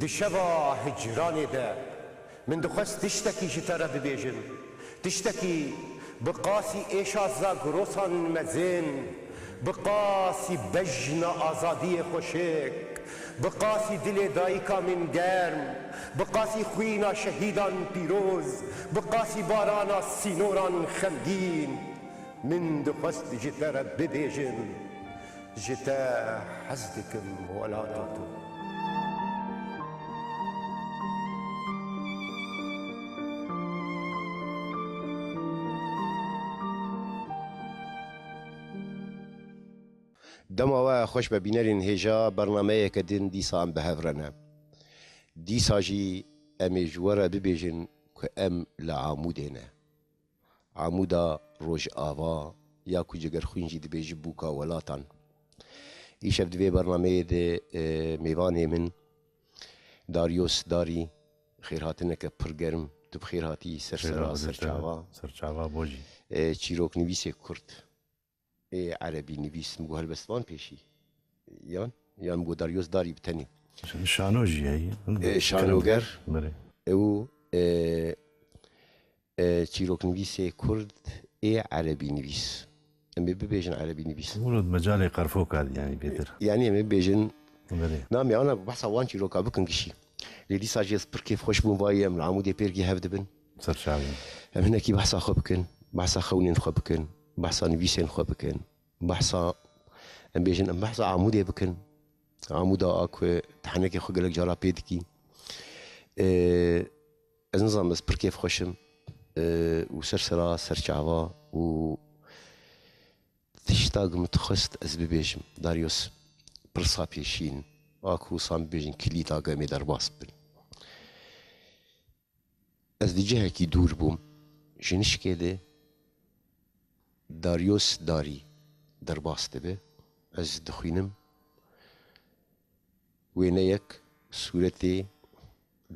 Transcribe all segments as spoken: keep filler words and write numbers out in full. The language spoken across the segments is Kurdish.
Di şeva hicranê de min dixwest tiştekî ji te re bibêjim. Tiştekî bi qasî êşa zagrosan mezin, bi qasî bejna azadiyê xweşik, bi qasî dilê dayika min germ, bi qasî xwîna şehîdan pîroz, bi qasî barana sînoran xemgîn, min dixwest ji te re bibêjim. Ji te hez dikim, welata tu. Dema we xweş be bînerên hêja, bernameyeke din dîsa em bi hev re ne. Dîsa jî em ê ji we re bibêjin ku em li Amûdê ne. Amûda Rojava ya ku Cegerxwîn jî dibêje bûka welatan. Îşev di vê bernameyê de, e, mêvanê min Daryos Darî, xêrhatineke pir germ, tu bi xêr hatî ser sera, ser çava. Ser çava bo jî. E, çîroknivîsê Kurd ê erebî nivîs, min got helbestvan pêşî. Yan, yan min got Daryos Darî bi tenê. Şano jî heye. E, şanoger. Belê. Ew, e, e, çîroknivîsê Kurd ê erebî nivîs. Em ê bibêjin erebî nivîs. Wilo di mecalê qerfoka de, yanî bêtir. Yanî em ê bibêjin. Belê. Na, em ê ana behsa wan çîroka bikin gişî. Lê dîsa jî ez pir kêfxweş bûm, vayê em li Amûdê pêrkî hev dibin. Ser çavê. Em hinekî behsa xwe bikin, behsa xewnên xwe bikin, behsa nivîsên xwe bikin, behsa, em bêjin, em behsa Amûdê bikin. Amûda a ku te henekê xwe gelek cara pê dikî. Ê, ez nizanim, ez pir kêfxweş im, ê, û ser sera, ser çava û tişta ku min dixwest ez bibêjim, Daryos, pirsa pêşîn, a ku wisa em bibêjin kilîta ku em ê derbas bibin. Ez di cihekî dûr bûm. Ji nişkê de Daryos Darî derbas dibe. Ez dixwînim. Wêne yek, sûretê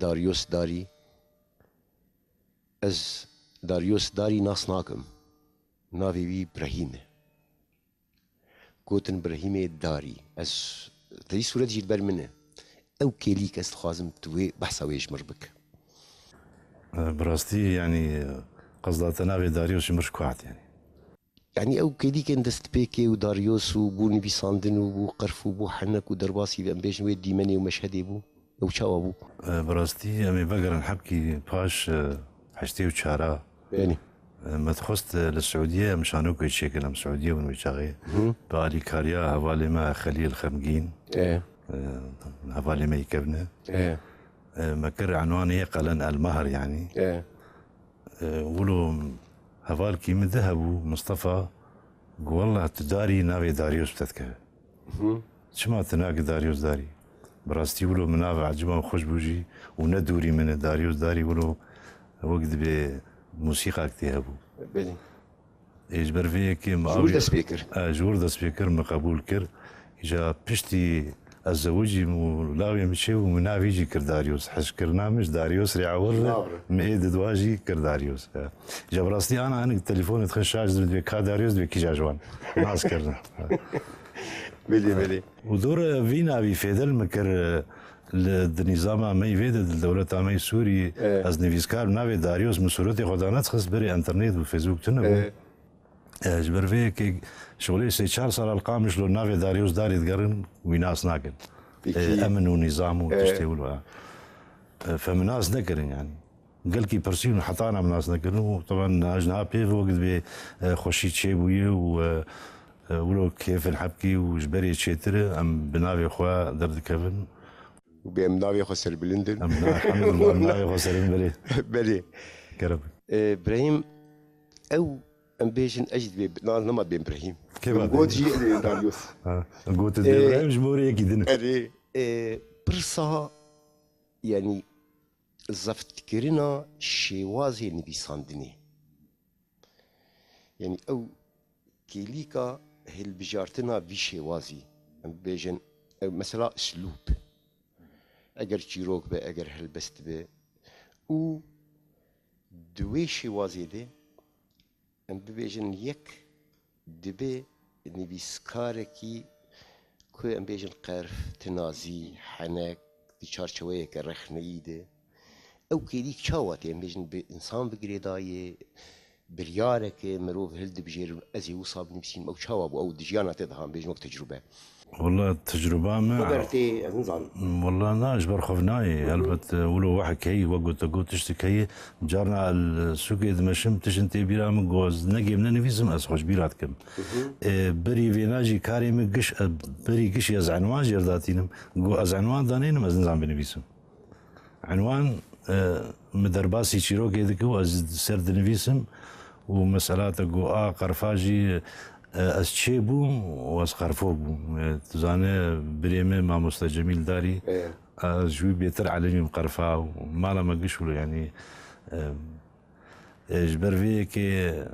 Daryos Darî. Ez Daryos Darî nas nakim. Navê wî Brehîm e. Gotin Brehîmê Darî. Ez, tevî sûret jî li ber min e. Ew kêlîk ez dixwazim tu wê behsa wê ji mir bike. Bi rastî, yanî, qezda te navê Daryos ji mir ji ku hat, yanî? Yanî ew kêlîkên destpêkê û Daryos û bû nivîsandin û bû qerf û bû henek û derbasî, em bêjin, wê dîmenê û meşhedê bû. Ew çawa bû? E, bi rastî em ê vegerin hebkî paş, e, heştê û çara. Belê. E, me dixwest, e, li Siûdiyê em şanokê çêkin, em Siûdiyê bûn wê çaxê. Hı. Bi alîkariya hevalê me Xelîl Xemgîn. E. E, hevalê me yê kevn e. E. E, me kir enwanê yê qelen El Mahr, yanî. E. E, wilo hevalkî min di hebû, Mistefa, got, "Wellah tu Darî, navê Daryos bi te dikeve." Hı. "Çima tu nake Daryos Darî?" Bi rastî wilo min nava eciba xweş bû jî û ne dûrî min e, Daryos Darî wilo wek dibe mûsîqak tê hebû. Belê. Ê, ji ber vê yekê min... Ji wir dest pê kir. E, ji wir dest pê kir, min qebûl kir. Îca piştî ez zewicîm û lawê min çêbû, min navê jî kir Daryos. Hişkirina min ji Daryos rê ewil re, min ê didwa jî kir Daryos. E. Îca bi rastî ana hinek telefonê dixin şaş dibin, dibê ka Daryos, dibê kîja ji wan. Nas kirine. Belê, belê. Û dor vî navî fêdel min kir, e, li, di nîzama me yî vê de, di dewleta me yî Sûrî, e, ez nivîskar, navê Daryos, min sûretê xwe dane dixist, berê enternet û Facebook tune bû. E. E, ji ber vê yekê şolê sê çar sala li Qamişlo navê Daryos Darî digerin, wî nas nakin. Pekî. E, emin û nîzam û, e, tiştê wilo, e. E, fe min nas nekirin, yanî. Gelkî pirsîn û heta na min nas nekirin û, teban, niha ji niha pê ve wek dibê, e, xweşî çêbûye û, e, e, wilo kêfên hebkî û ji berê çêtir e, em bi navê xwe derdikevin. Û bê em navê xwe serbilind in. Em na-, elhamdulillah, em navê xwe serin belê. Belê. Kerem. E, Brahîm, ew, em bêjin, ez jî dibê, na, nema dibêm Brahîm. Kê va got dibê? Jî, e, Daryos. Ha, got dibê, e, Brahîm ji morê yekî din. Erê, e, pirsa, yanî, zeftkirina şêwazê nivîsandinê. Yanî ew kêlîka hilbijartina vî şêwazî, em bibêjin, ew mesela uslûb. Eger çîrok be, eger helbest be û di wê şêwazê de, em bibêjin, yek dibe nivîskarekî ku em bêjin qerf, tinazî, henek, di çarçeweyeke rexneyî de. Ew kêlîk çawa tê? Em bêjin bi însan bi girêdayî, biryareke mirov hildibijêrin, ez ê wisa binivîsînim, ew çawa bû? Ew di jiyana te de han bêjin wek tecrube. Walla tecrûba me Xeber tê, ez nizanim. Walla na, ji ber xwe nayê. Helbet, e, wilo wehek heyî, wek got, got tiştek heyî. Carna li sûkê dimeşim, tiştin tê bîra min, got, ez negêm nenivîsim, ez xwe ji bîra dikim. E, berî vêna jî karê min giş, e, berî gişî ez enwan jê re datînim. Got, ez enwan danênim, ez nizanim binivîsim. Enwan, e, min derbasî çîrokê dike û ez ser dinivîsim û mesela te got, a qerfa jî, e, ez çê bûm û ez qerfo bûm. E, tu zane birê min mamoste Cemîl Darî, Ê. ez ji wî bêtir elimîm qerfa û mala me giş wilo, yanî, e, e, ji ber vê yekê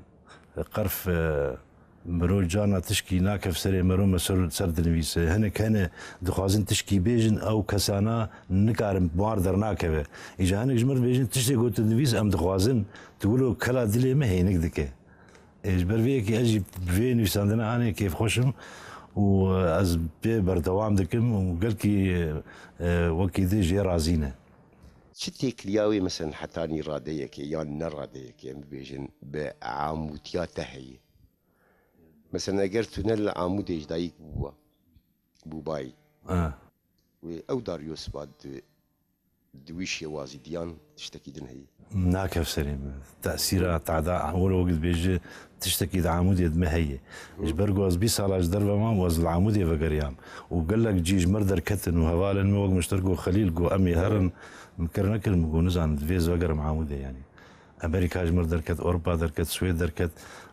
qerf, e, Mirov carna tişkî nakev serê mirov, me ser, ser dinivîse. Hinek hene dixwazin tişkî bêjin, ew kesana nikarin, bar dernakeve. Îca hinek ji mir dibêjin, tiştê ku tu dinivîs, em dixwazin, tu wilo kela dilê me hênik dike. Ê, ji ber vê yekê ez jî vê nivîsandina anê kêfxweş im û, e, ez pê berdewam dikim û gelkî, e, wekî dê jê razî ne. Çi têkiliya wê, mesela, hetanî radeyekê yan ne radeyekê, em bibêjin, bi amûtiya te heye? Mesela eger tu ne li Amûdê ji dayik bûba, bûbayî, Ha. wê ew daryosba di, di wî şêwazî diyan tiştekî din heye? Nakev serê min. Tesîra tada, wilo wek dibêje, tiştekî di Amûdê di me heye. Ji ber ku ez bîst sala ji derve mam û ez li Amûdê vegeriyam. Û gelek cî ji mir derketin û hevalên min wek min ji te re got, Xelîl, got, em ê herin, min kir nekir, min got, nizanim, divê ez vegerim Amûdê, yanî. Amerîka ji mir derket, Ewropa derket, Swêd derket,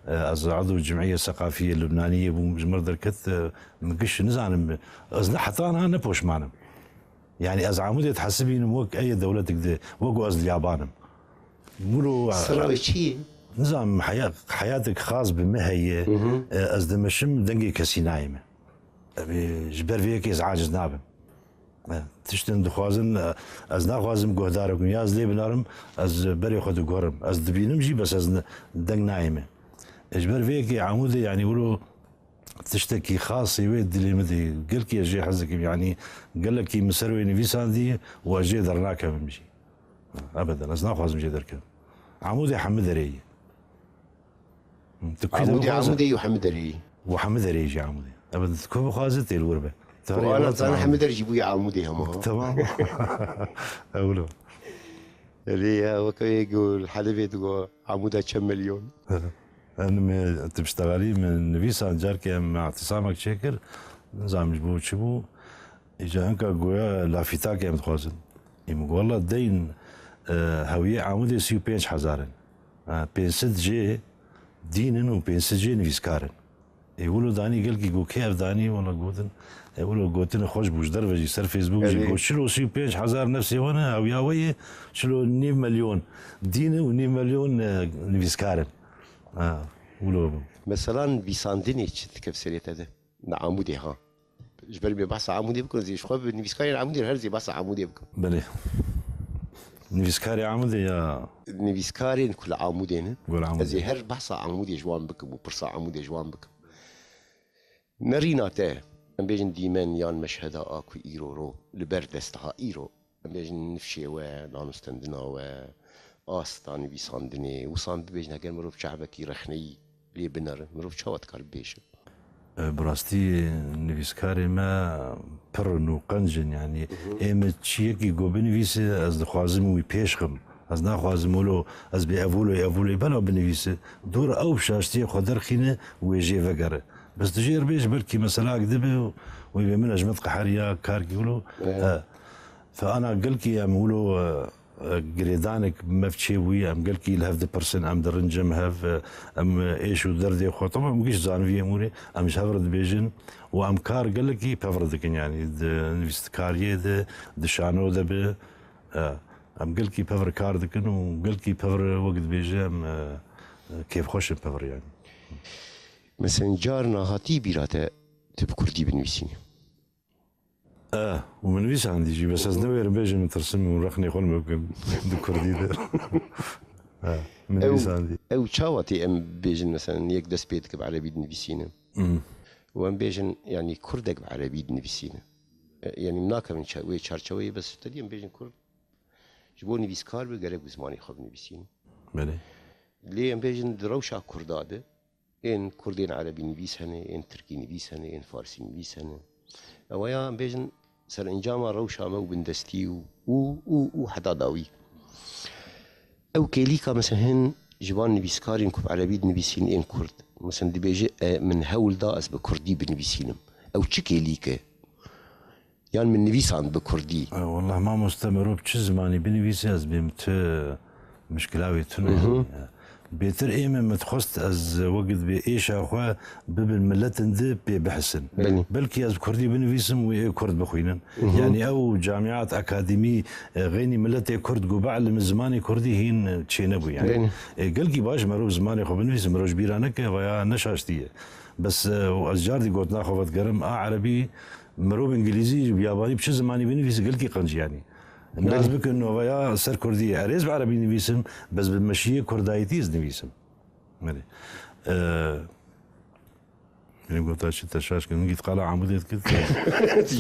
e, ez edû Cimîye Seqafiyê Lubnaniyê bûm, ji mir derket, e, min giş nizanim, ez ne heta niha ne poşman im. Yanî ez Amûdê dihesibînim wek ey dewletek di, wek ku ez li yaban im. Wilo, e, Sira wê çi ye? Nizanim, heya-, heyatek xas bi me heye, Hı hı. e, ez dimeşim, dengê kesî nayê me. Em ê ji ber vê yekê ez aciz nabim. E, tiştin dixwazin, e, ez naxwazim guhdarek bim, ya ez lê binarim, ez berê xwe diguherim. Ez dibînim jî, bes ez ne, deng nayê me. E, ji ber vê yekê Amûdê, yanî wilo tiştekî xasî wê dilê min de, gelkî ez jê hez dikim, yanî gelekî min ser wê nivîsandî û ez jê dernakevim jî. Ebeden, ez naxwazim jê derkevim. Amûdê hemî derê ye. Tu kî Amûdê, dixwaze? Amûdê û hemî derê ye. Û hemî derê ye jî Amûdê. Ebeden, tu ku bixwaze tê li wir be. Tu Û herê ana wexta zana Amûdê. Hemî der jî bûye Amûdê hema. Tamam. Ewlo. Erê ya, weke yê ku li Helebê digo Amûda çend milyon. Enim, e, tu biştevelî min nivîsan, carkê em îtisamek çêkir, nizanim ji bo çi bû. Îca hinka goya lafîtakê em dixwazin. Ê min got, wela deyn, e, hewiyê Amûdê sî û pênc hezar in. E, pênc sed jê dîn in û pênc sed jê nivîskar in. Ê wilo danî gelkî got, kê ev danî, wela gotin. E, wilo gotinê xweş bû, ji derve jî, ser Facebook jî Erê. Got, çilo sî û pênc hezar nefsê wan e, hewiya we ye, çilo nîv milyon dîn e û nîv milyon, e, nivîskar in. Ha, wilo bû. Mesela nivîsandinê çi dike serê te de? Li Amûdê ha. Ji ber bê behsa Amûdê bikin, zî ji xwe bi nivîskarên Amûdê re her zî behsa Amûdê bikim. Belê. Nivîskarê Amûdê ya? Nivîskarên ku li Amûdê ne. Ku li Amûdê. Ez ê her behsa Amûdê ji wan bikim û pirsa Amûdê ji wan bikim. Nerîna te, em bêjin dîmen yan meşheda a ku îro ro li ber dest ha îro. Em bêjin nifşê we, danûstendina we, asta nivîsandinê, wisa em bibêjin, heger mirov çavekî rexneyî lê binere, mirov çawa dikare bibêje? E, bi rastî nivîskarê me pir in û qenc in, yanî Hı hı. ê min çiyekî ku binivîse, ez dixwazim wî pêş xim. Ez naxwazim wilo ez bê ev wilo, ev wilo, bela binivîse. Dor ew bi şaştiyê xwe derxîne û wê jê vegere. Bes tu jê re bêj, belkî meselak dibe û wê bê min e ji min diqeheriya karkî wilo. Evet. E, Fe ana gelkî em wilo, e, e, girêdanek bi me çêbûyî, em gelkî li hev dipirsin, em dirincin hev, e, em, e, êş û derdê xwe, temam, em giş zanivî em hûrê, em ji hev re dibêjin û em kar gelekî pev re dikin, yanî di nivîskariyê de, di şano de be, e, em gelkî pev re kar dikin û gelkî pev re wek dibêje em, e, e, kêfxweş in pev re, yanî. Mesela carna hatî bîra te, tu bi kurdî binivîsînî? E, û min nivîsandî jî, bes ez newêrim bêjim, min tirsim û rexnê xwe li me bikin di kurdî de. E, min Ew, nivîsandî. Ew çawa tê em bêjin, mesela, yek dest pê dike bi erebî dinivîsîne? Hmm. Û em bêjin, yanî kurdek bi erebî dinivîsîne. E, yanî nakevin ça-, wê çarçeweyê, bes te dî em bêjin kurd ji bo nivîskar be gerek bi zimanê xwe binivîsîn. Belê. Lê em bêjin di rewşa kurda de ên kurdên erebî nivîs hene, ên tirkî nivîs hene, ên farsî nivîs hene. Ewa ya em bêjin serencama rewşa me û bindestî û, û, û, û heta dawî. Ew kêlîka mesela hin ji van nivîskarên ku bi erebî dinivîsîn ên kurd. Mesela dibêje, e, min hewl da ez bi kurdî binivîsînim. Ew çi kêlîk e? Yan min nivîsand bi kurdî? E, wallah mamoste, merov çi zimanî binivîse ez bêm tu mişkila wê tune. Mhm. Bêtir ê min, min dixwest ez wek dibê êşa xwe bibin miletin di pê bihisin. Belê. Belkî ez kurdî binivîsim wê ê kurd bixwînin. Mhm. Yanî ew camiat akademî, e, xeynî miletê kurd gu be'li min zimanê kurdî hîn çênebû yanî. Belê. E, gelkî baş merov zimanê xwe binivîsim, merov ji bîra neke, vaya ne şaştî ye. Bes, e, ez cardî gotina xwe vedigerim, a erebî, merov îngilîzî, biyabanî bi çi zimanî binivîse gelkî qenc yanî. Nas Belê. Bikin, no vaya ser kurdî ye. Erê ez bi erebî nivîsim, bes bi meşiyê kurdayîtî ez nivîsim. Belê. E, Benim gota çi te şaş kir. Min gît qala Amûdê dikir.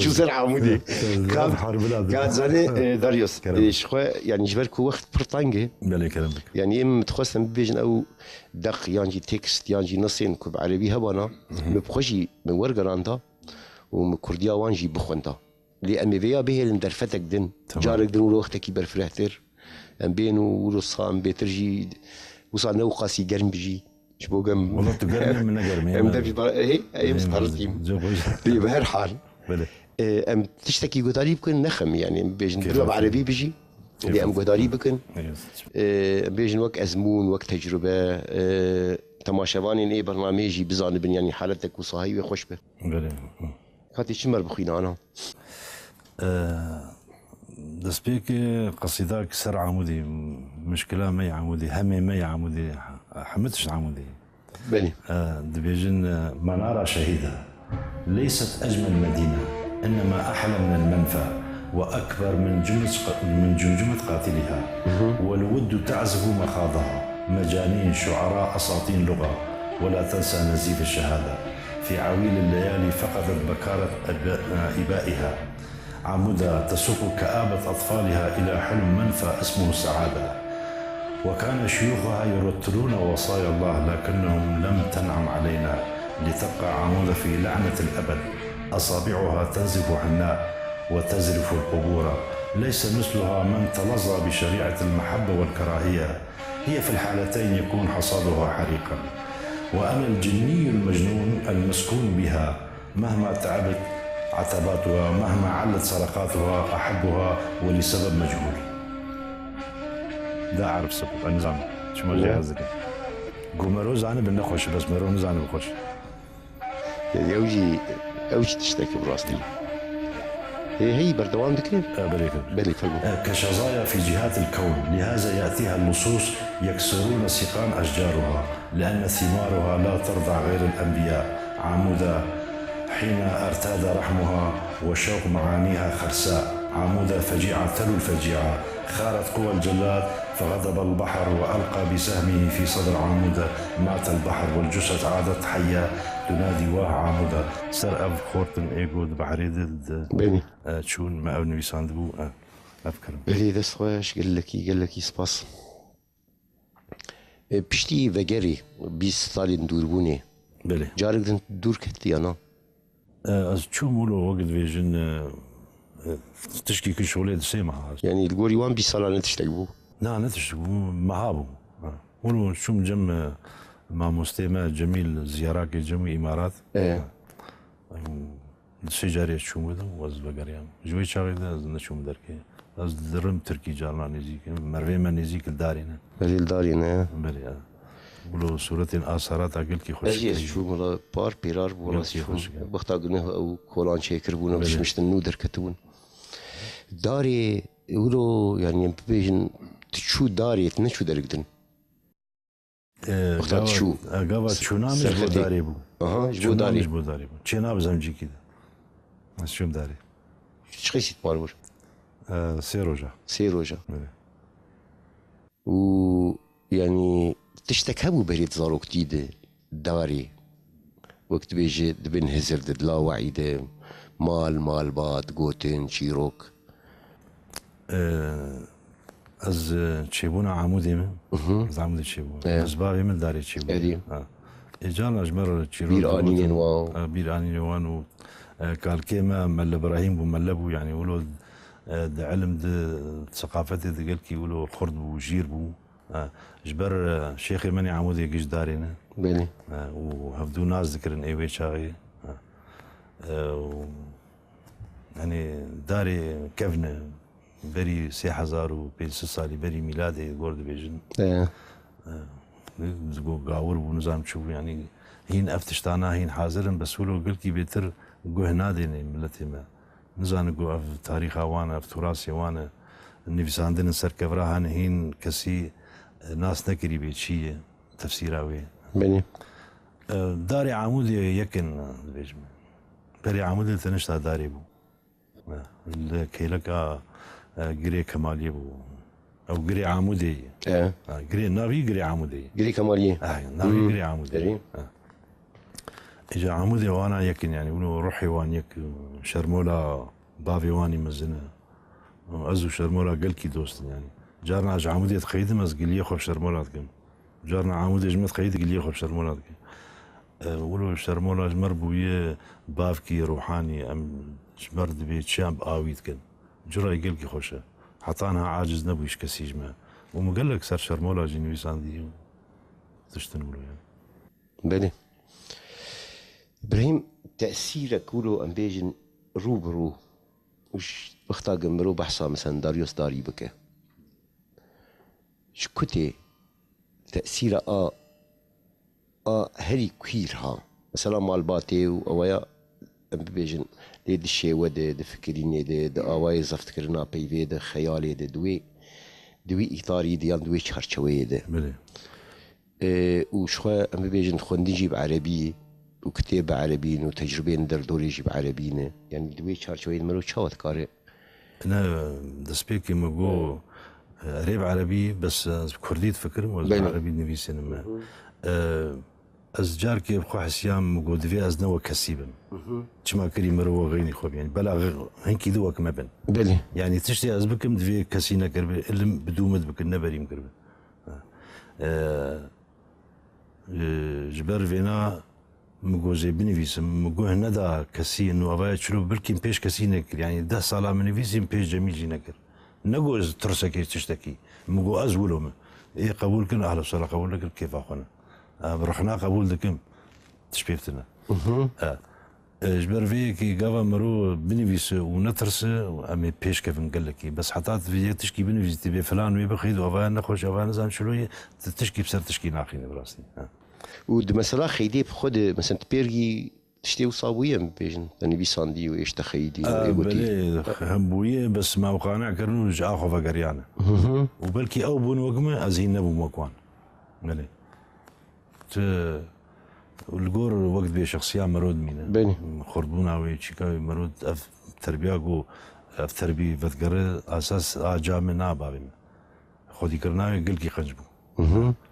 Çû ser Amûdê. Te, te, Kat, harbila dikir. Kat zanê, e, Darius, Kerem. E, ji xwe, yanî ji ber ku wext pir teng e. Belê, kerem bik. Yanî em dixwestin bibêjin ew deq yan jî tekst yan jî nisên ku bi erebî hebana, Hı hı. min bi xwe jî min wergeranda û min kurdiya wan jî bixwenda. Lê em ê vêya bihêlin derfetek din. Tamam. Carek din wilo wextekî berfirehtir. Em bên û wilo sixa em bêtir jî wisa ne wqasî germ bijî. Ji bo gem Wala tu germ î, min ne germ î, em em de bir bar-, hey, em Em starzîm. Cem Hoca. Lê bi her hal. Belê. E, em tiştekî guhdarî bikin, ne xem, yanî em bêjin Kêfa bila bi erebî bijî. Lê em Kêfa guhdarî bikin. Evet. E, em bêjin wek ezmûn, wek tecrube, e, temaşevanên ê bernameyê jî bizanibin, yanî haletek û sahayî wê xweş be. Belê. Katî çi mer bixwîne ana? Ee, destpêkê qesîdak ser Amûdî, mişkila me yê Amûdî, hemê me yê Amûdî, hemî tişt Amûdî. Belê. Ee, dibêjin, e, منارة شهيدة ليست أجمل مدينة، إنما أحلى من المنفى، وأكبر من جمجمة، من جمجمة قاتلها، والود تعزف مخاضها، مجانين، شعراء، أساطين، لغة، ولا تنسى نزيف الشهادة. في عويل الليالي فقدت بكارة أب-، آبائها. عمودة تسوق كآبة أطفالها إلى حلم منفى اسمه السعادة. وكان شيوخها يرتلون وصايا الله، لكنهم لم تنعم علينا، لتبقى عمودة في لعنة الأبد. أصابعها تنزف حناء وتزرف القبور. ليس مثلها من تلظى بشريعة المحبة والكراهية. هي في الحالتين يكون حصادها حريقا. وأنا الجني المجنون المسكون بها، مهما تعبت عتباتها، مهما علت صرخاتها، أحبها ولسبب مجهول. لا أعرف سبب، أنا زعما شو ما جاي هذا. Ku mero zanibin nexweş e, bes mero nizanibe xweş. Yanî ew jî, ew jî tiştek e bi rastî. Hê, hey, berdewam dike? E, belê, belê. Belê, fermo. E, كشظايا في جهات الكون، لهذا يأتيها اللصوص يكسرون سقان أشجارها، لأن ثمارها لا ترضع غير الأنبياء. عمودة حين ارتاد رحمها وشوق معانيها خرساء. عمودة فجيعة تلو الفجيعة. خارت قوى الجلاد فغضب البحر وألقى بسهمه في صدر عمودة. مات البحر والجثث عادت حية تنادي: واه عمودة. Ser ev xortin ê got behrê de, de, Belê. e, çûn me ev nivîsandibû, e, ev kirin. Belê, dest xweş, gelekî, gelekî spas. E, piştî vegerê bîst salên dûrbûnê, Belê. Carek din dûr ketiye na? E, ez çûm wilo wek dibêjin, e, e, tişkî ki şolê di sê meha. Yanî li gorî wan bîst salan ne tiştek bû? Na, ne tiştek bû, meha bû. Ha. Wilo çûm cem, e, mamostê me Cemîl Ziyarakê cem û Îmarat. E. Em, di sê carê ez çûm wê de û ez vegeriyam. Ji wê çaxê de ez neçûm derkê. Ez dirim Tirkî carna nêzîk im. Mervê me nêzîk li darê ne. Belê li darê ne. Belê ya. Wilo sûretên asarata gelkî xweşik heye. Ez jî ez çûm wila par pêrar bû, wila çûm. Gelkî xweşik e. Wexta guneh ew kolan çêkiribûn, ew Belê. Dişmiştin nû derketibûn. Darê wilo, yanî em bibêjin, tu çû darê, tu neçû derg din. E, Wexta gava, çû. E, gava çûna min ji bo Serxetê. Darê bû. Aha, ji bo Çûna min darê. Ji bo darê bû. Çêna bi zemcîkî de. Ez çûm darê. Çi qeysî par bûr? E, sê roja. Sê roja. Belê. Û, yanî, tiştek hebû berê di zaroktî de, darê. Wek dibêje, di bin hizir de, di lawayî de, Mal, malbat, gotin, çîrok. Ee, ez e, çêbûna Amûdê me. Ez Amûdê çêbûm. Evet. Ez bavê min darê çêbûm. Erê. Ha. Ê, carna ji me re çîrok Bîr digotin. anînên wan. Ha, bîr anînên wan û e, kalkê me Melle Birahîm bû, Melle bû, yanî wilo e, di ilim, di seqafetê, di gelkî wilo xurt bû, jîr bû. Ha. Ji ber e, şêxê me nê Amûdê giş darê ne. Belê. E, û hevdû nas dikirin ê wê çaxê. E, û, Yanî darê kevne berî sê hezar û pênc sed salî berî mîladê gor dibêjin. E, Go gawir bû, nizam çi bû, yanî hîn ev tiştana hîn hazir in, bes wilo gelkî bêtir guh nadêne miletê me. Nizanin ku ev tarîxa wan e, ev turasê wan e, nivîsandin in ser kevra hene, hîn kesî e, nas nekirî bê çi ye tefsîra wê. Belê. E, Darê Amûdê yekin dibêjim. Berê Amûdê tenişta darê bû. E, Li keyleka e, Girê Kemaliyê bû. Ew Girê Amûdê ye. E, Ha, Girê navî Girê Amûdê ye. Girê Kemaliyê. Ha, navî Girê Amûdê. Erê. Ha. Îca Amûdê wana yekin, yanî wilo ruhê wan yek, Şermola bavê wanî mezin e. Ez û Şermola gelkî dost in, yanî. Carna ji Amûdê dixeyidim, ez giliyê xwe bi Şermola dikim. Carna Amûdê ji me dixeyid, giliyê xwe bi Şermola dikim. E, wilo Şermola ji me re bûye bavkî ruhanî, em ji me re dibê çiyan bi awî dikin. Curayê gelkî xweş e. Heta niha aciz nebû ji kesî ji me. Û min gelek ser Şermola jî nivîsandî û tiştin wilo ye. Belê. Îbrahîm, tesîrek wilo em bêjin rû bi rû. Û ji wexta ku mirov behsa, mesela, Darius Darî bike. Ji ku tê tesîra a, a herî kuîr ha. Mesela malbatê û ewaya em bibêjin lê di şêwe de, di fikirînê de, di awayê zeftkirina peyvê de, xeyalê de, di wê, di wê îtarî de yan di wê çarçeweyê de. Belê. E, û ji xwe em bibêjin xwendin jî bi erebî û kitêb bi erebî ne û tecrubeyên derdorê jî bi erebî ne. Yanî di wê çarçeweyê de mirov çawa dikare? Ne, destpêkê min got, erê bi erebî, bes ez bi kurdî difikirim û ez bi Belê. erebî nivîsînim me. E, Ez carkê bi xwe hesiyam, min got, divê ez ne wek kesî bim. Çima kirî mirov wek xeynî xwe bî? Yanî bela xi-, hinkî di wek me bin. Belê. Yanî tiştê ez bikim, divê kesî nekiribe, ilim bi dû min dibikin, ne berî min kiribe. E, e, ji ber vêna min got, zê binivîsim, min guh neda kesî, nû evaya çilo bilkîm pêş kesî nekir. Yanî deh sala min nivîsîm, pêş cemî jî nekir. Ne got ez tirsekê tiştekî. Min got ez wilo me. Ê qebûl kin, ehla sala qebûl nekin, kêfa xwe ne. Em rihna qebûl dikim. Tiş pê tine. E, e, ji ber vê yekê gava mirov binivîse û netirse, em ê pêş kevin gelekî. Bes heta tu vê tişkî binivîsî, tu bê filan wê bixî, û evaya nexweş, evaya nizam çilo ye, tu tişkî bi ser tişkî naxîne bi rastî. Ha. Û di mesela xeydê bi xwe de, mesela tu pêrgî tiştê wisa bûye em bibêjin? Te nivîsandî û êşte xeyidî û E, ê gotî. Belê, hem bûye, bes mewqane kirin û ji a xwe vegeriyane. Û belkî ew bûn wek me, ez hîn nebûm wek wan. Belê. Tu li gor wek dibê şexsiya mero dimîne. Belê. Xurtbûna wê, çîka wê mero, ev terbiya ku ev terbî vedigere, esas a ca me na bavê me. Xwedîkirina wê gelkî qenc bû.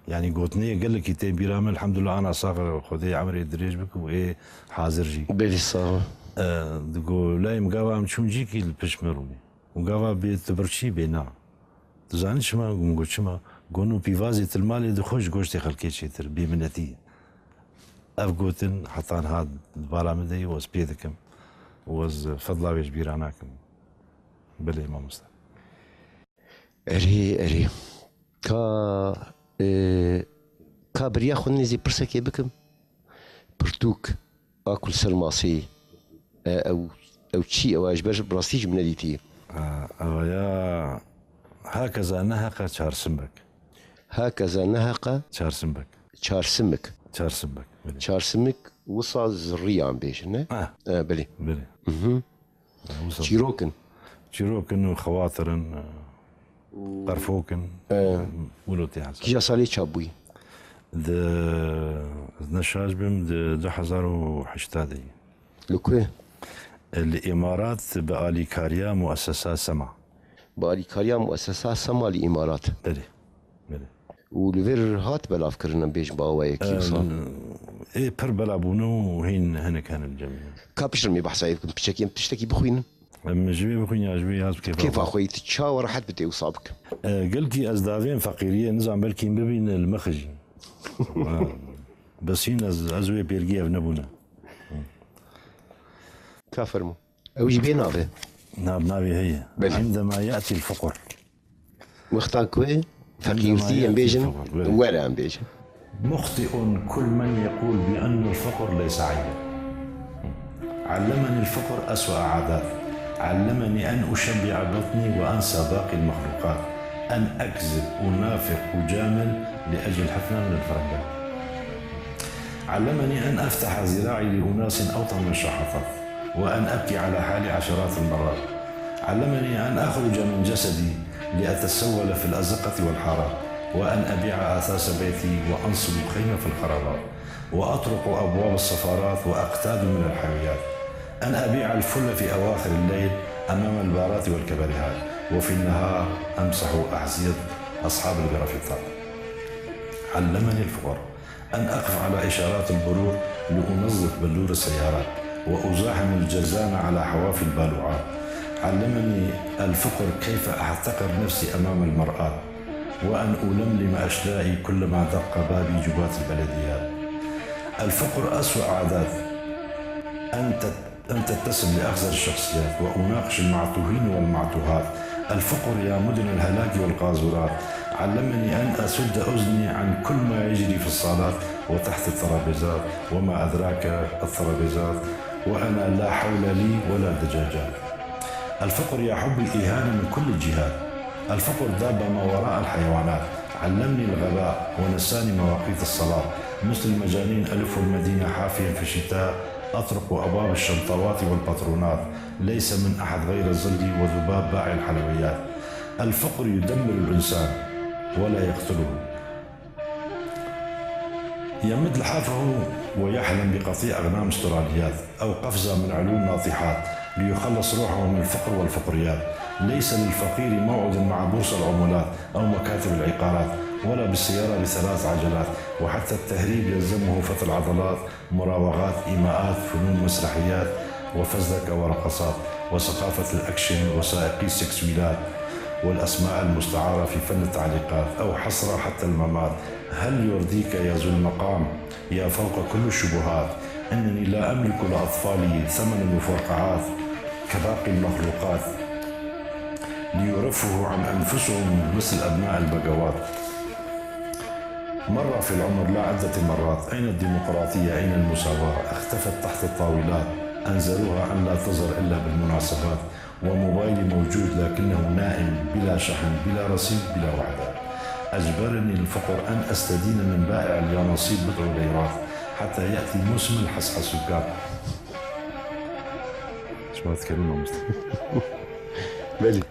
Yanî gotinê gelekî tên bîra me, elhamdulillah, ana sax e, Xwedê emrê dirêj bike û ê hazir jî. Belê sax e. E, digo, layê min gava em çûn cîkî li pişt me rûnê. Û gava bê tu birçî bê na. Tu zanî çima? Min got çima? Got nû pîvazê til malê dixwe ji goştê xelkê çêtir, bêminetî ye. Ev gotin heta niha di bala min de ye û ez pê dikim. Û ez fedla wê ji bîra nakim. Belê mamoste. Erê, erê. Ka, e, ka biriya xwe nêzî pirsekê bikim. Pirtûk a ku li ser masê, e, ew, ew çi ew e? Ji ber bi rastî jî min nedîtiye. Ha, ev ya hakeza neheqa çarsimbek. Hakeza neheqa Çarsimbek. çarsimik. Çarsimbek. Belê. Çarsimik wisa zirriyan bêjin, ne? Ha. E, belê. Belê. Mhm. Wisa- Çîrokin. Çîrokin û xewatir in, qerfok in. E, Wilo tê hesab. Kîja salê çap bûyî? Di, ez ne şaş bim, di du hezar û heştê de. Li ku? Li Îmarat bi alîkariya muessesa Sema. Bi alîkariya muessesa Sema li Îmarat. Belê. Belê. Û li vir hat belavkirin, em bêjin bi awayekî wisa? Ê pir bela bûne û hîn hinek hene li cem. Ka piştre em ê behsa wê bikin, piçekî em tiştekî bixwînin. Em ji wê bixwînin ya ji wê ya bi kêfa Kêfa xwe. Xwe yî tu çawa rehet bidê wisa bikin. E, gelkî ez davên feqîriyê nizam belkî bibîne li mixijî. Bes hîn ez, ez wê pêrgî ev nebûne. Ka fermo. Ew jî bê navê. Nav, navê heye. Belê. عندما يأتي الفقر. Wexta ku feqîrtî em bêjin, were em bêjin. مخطئ كل من يقول بأن الفقر ليس عيبا. علمني الفقر أسوأ عادات. علمني أن أشبع بطني وأنسى باقي المخلوقات. أن أكذب، أنافق، أجامل لأجل حفنة من الفرنجات. علمني أن أفتح ذراعي لأناس أوطى من الشحاطات، وأن أبكي على حالي عشرات المرات. علمني أن أخرج من جسدي لأتسول في الأزقة والحارات، وأن أبيع أثاث بيتي وأنصب خيمة في الخرابات، وأطرق أبواب السفارات وأقتاد من الحاويات، أن أبيع الفل في أواخر الليل أمام البارات والكباريهات، وفي النهار أمسح أحذية أصحاب الجرافطات. علمني الفقر أن أقف على إشارات المرور لأنظف بلور السيارات، وأزاحم الجرذان على حوافي البالوعات. علمني الفقر كيف أحتقر نفسي أمام المرآة، وأن ألملم أشلائي كلما دق بابي جباة البلديات. الفقر أسوأ عادات. أن تت- أن تتسم لأخزر الشخصيات، وأناقش المعتوهين والمعتوهات. الفقر يا مدن الهلاك والقاذورات، علمني أن أسد أذني عن كل ما يجري في الصالات وتحت الترابيزات، وما أدراك الترابيزات، وأنا لا حول لي ولا دجاجات. الفقر يا حبي إهانة من كل الجهات. الفقر دابة ما وراء الحيوانات، علمني الغباء ونساني مواقيت الصلاة. مثل المجانين ألف المدينة حافيا في الشتاء، أطرق أبواب الشنطوات والبطرونات، ليس من أحد غير ظلي وذباب بائع الحلويات. الفقر يدمر الإنسان ولا يقتله. يمد لحافه ويحلم بقطيع أغنام استراليات أو قفزة من علو الناطحات ليخلص روحه من الفقر والفقريات. ليس للفقير موعد مع بورصة العملات أو مكاتب العقارات، ولا بالسيارة بثلاث عجلات، وحتى التهريب يلزمه فتح العضلات، مراوغات، إيماءات، فنون مسرحيات، وفزلكة ورقصات، وثقافة الأكشن، وسائقي السكسويلات، والأسماء المستعارة في فن التعليقات، أو حسرة حتى الممات. هل يرضيك يا ذو المقام، يا فوق كل الشبهات، أنني لا أملك لأطفالي ثمنا وفرقعات كباقي المخلوقات ليرفهوا عن أنفسهم مثل أبناء البقوات؟ مرة في العمر لا عدة مرات، أين الديمقراطية؟ أين المساواة؟ اختفت تحت الطاولات، أنزلوها أن لا تظهر إلا بالمناسبات، وموبايلي موجود لكنه نائم، بلا شحن، بلا رصيد، بلا وعدة. أجبرني الفقر أن أستدين من بائع اليانصيب بضع ليرات حتى يأتي موسم الحسحسوكات. شو ما تكلمنا مستر؟ بلي.